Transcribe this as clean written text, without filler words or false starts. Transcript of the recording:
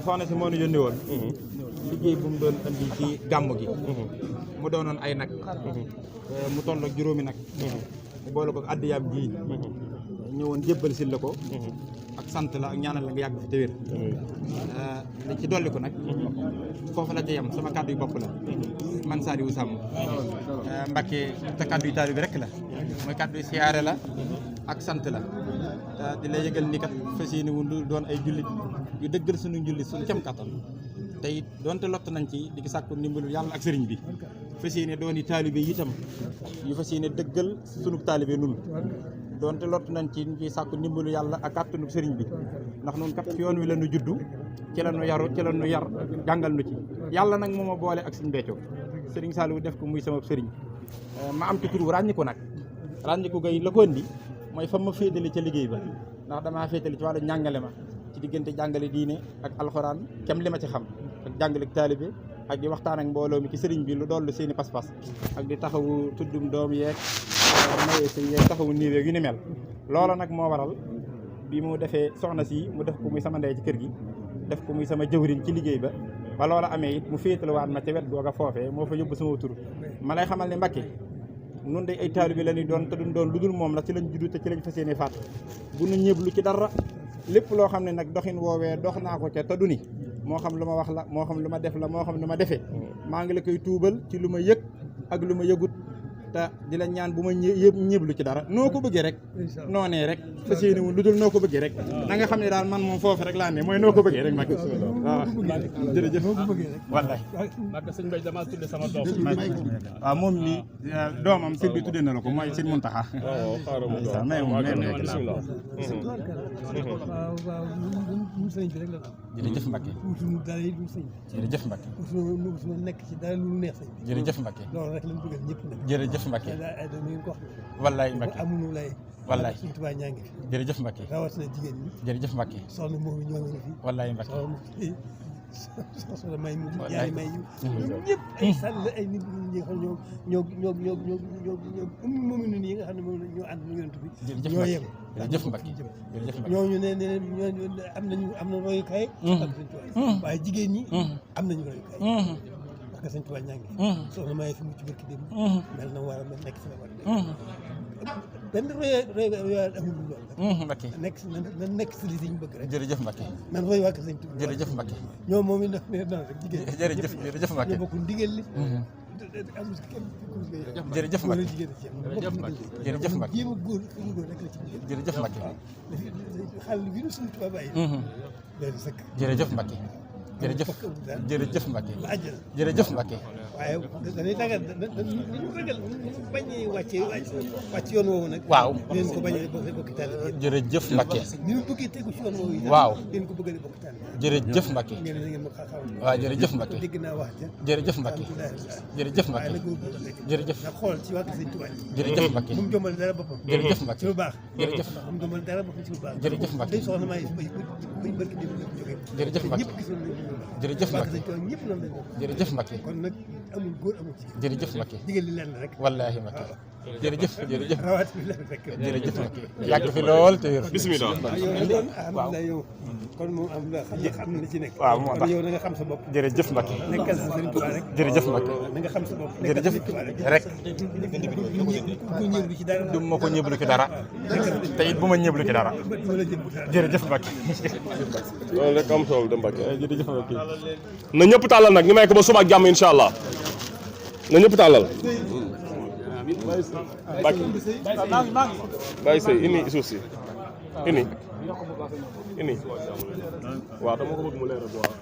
soxna si moo ñu yónni woon liggéey bu mu doon andi ci gàmm gi mu doonoon ay nag mu toll ak juróomi nag mu boole ko addiyaam ji ñëwoon jébbal si la ko ak sant la ak ñaanal la nga yàgg fi te wér li ci dolli ko nag foofu la ca yem sama kàddu yu bopp la man Saliou Samb Mbacké te kàddu yu taalibe bi rek la mooy kàddu yu siyaare la ak sant la di la yëgal ni kat fas yéene wu doon ay jullit yu dëggal suñu jullit suñu kem kattan te it doonte lott nañ ci di sàkku ndimbalu yàlla ak sëriñ bi fas yéene doon yi taalibe yi itam yu fas yéene dëggal sunu taalibe nun doonte lott nañ ci sàkku ndimbalu yàlla ak kàttanu sëriñ bi ndax noonu kat ci yoon wi la ñu juddu ci la ñu yaru ci la ñu yar jàngal nu ci yàlla nag moo ma boole ak Sëriñ Béthio Sëriñ Saliou def ko muy sama sëriñ ma am ci tur ràññiku nag ràññiku gay la ko indi mooy fa ma féetali ca liggéey ba ndax damaa féetali ci wàllu njàngale ma ci diggante jàngale diine ak alxuraan kem li ma ci xam ak jàngale taalibe ak di waxtaan ak mbooloo mi ci sëriñ bi lu dollu seeni pas-pas ak di taxawu tuddum doom yeeg maye si yeeg taxawu niiw yeeg yu ni mel loola nag moo waral bi mu defee soxna si mu def ko muy sama ndey ci kër gi def ko muy sama jëwriñ ci liggéey ba ba loola amee it mu féetalawaat ma ca wet googa foofee moo fa yóbbu sama tur ma lay xamal ne Mbacké nun de ay taalibe la ñuy doon te duñ doon lu dul moom la ci lañ juddu te ci lañ fas yéene faat bu nu ñëblu ci dara lépp loo xam ne nag doxin woowee dox naa ko ca te du ni moo xam lu ma wax la moo xam lu ma def la moo xam lu ma defee maa ngi la koy tuubal ci lu ma yëg ak lu ma yëgut te di la ñaan bu ma ñëblu ci dara noo ko bëggee rek noonee rek fas yéene wu lu dul noo ko bëggee rek na nga xam ne daal man moom foofu rek laa ne mooy noo ko bëggee rek Mbacké waaw jërëjëf wallaay Mbacké sëñ Bay dama tudde sama doom waaw moom mi doomam sëñ bi tudde na la ko mooy sëñ Muntaxa may moom jërëjëf Mbacké jërëjëf Mbacké nekk ci dara lu neex sëñ bi jërëjëf Mbacké loolu rek lañ bëggal ñëpp nag jërëjëf Mbacké ko wax wallaay Mbacké amuñu lay wallaay suñu tubaab ñaa ngi fi jërëjëf Mbacké rawatina jigéen ñi jërëjëf Mbacké soxna moom ñoo ngi fi wallaay Mbacké soxna may mu jaay may ñu ñëpp ay sàll ay nit ñi nga xam ñoo moom ni nga xam ne moom ñoo ànd ñu yonent bi ñoo yem jërëjëf Mbacké jërëjëf Mbacké ñooñu ne ñooñu am na royukaay ak sëñ tubaab waaye jigéen ñi am nañu royukaay parce que sëñ tubaab ñaa ngi fi soxna may fi mu ci barki dem mel na war a mel nekk si la war a benn roy amul lu loolu Mbacké na nekk si li ñu bëgg rek jërëjëf Mbacké nan roy waa sëñ tubaab jërëjëf Mbacké ñoom moom it nag rek jigéen jërëjëf Mbacké ñoo bokk ndigal li jërëjëf Mbacké jërëjëf Mbacké jéem a góor rek la ci jërëjëf Mbacké xal bi nu suñu tubaab bàyyi doy sëkk jërëjëf Mbacké jërëjëf Mbacké jërëjëf Mbacké waaye dañuy tàggat dañu ragal bañ wàcc yoon woowu nag waaw leen ko bañ bokki taalibe jërëjëf Mbacké ni ñu bëggee tegu ci yoon woowu waaw leen ko bëggale bokki taalibe jërëjëf Mbacké ngeen na ngeen ma xam waaw jërëjëf Mbacké dégg naa wax ja jërëjëf Mbacké jërëjëf waaye Mbacké nag góorgóorlu rek jërëjëf nag xool ci wàkk sëñ Tuubaa jërëjëf Mbacké bu mu jombal dara boppam jërëjëf Mbacké ci lu baax jërëjëf bu mu jombal dara boppam ci lu baax jërëjëf Mbacké dañ soxna may buñ barki dem la jógee jërëjëf Mbacké ñëpp gis nañ jërëjëf Mbacké sëñ Tuubaa ñëpp noonu lañ jërëjëf Mbacké kon nag amul góor amul ci jërëjëf Mbacké digal li lenn rek wallaahi Mbacké jërëjëf jërëjëf rawat bi la fekk jërëjëf Mbacké yàgg fi lool te wér bismillah alhamdulilah yow kon moom am na xam na li ci nekk waaw moo kon tax yow na nga xam sa bopp jërëjëf Mbacké nekkal sa sëriñ Tuubaa rek jërëjëf Mbacké na nga xam sa bopp jërëjëf rek ku ñëwlu ci dara du ma ko ñëblu ci dara te it bu ma ñëblu ci dara jërëjëf Mbacké loolu rek am solo de Mbacké jërëjëf Mbacké na ñëpp tàllal nag ñu may ko ba suba ak jàmm incha allah na ñëpp tàllal Mbacké bàyyi sëy ini suuf si ini waaw dama ko bëgg mu leeral waaw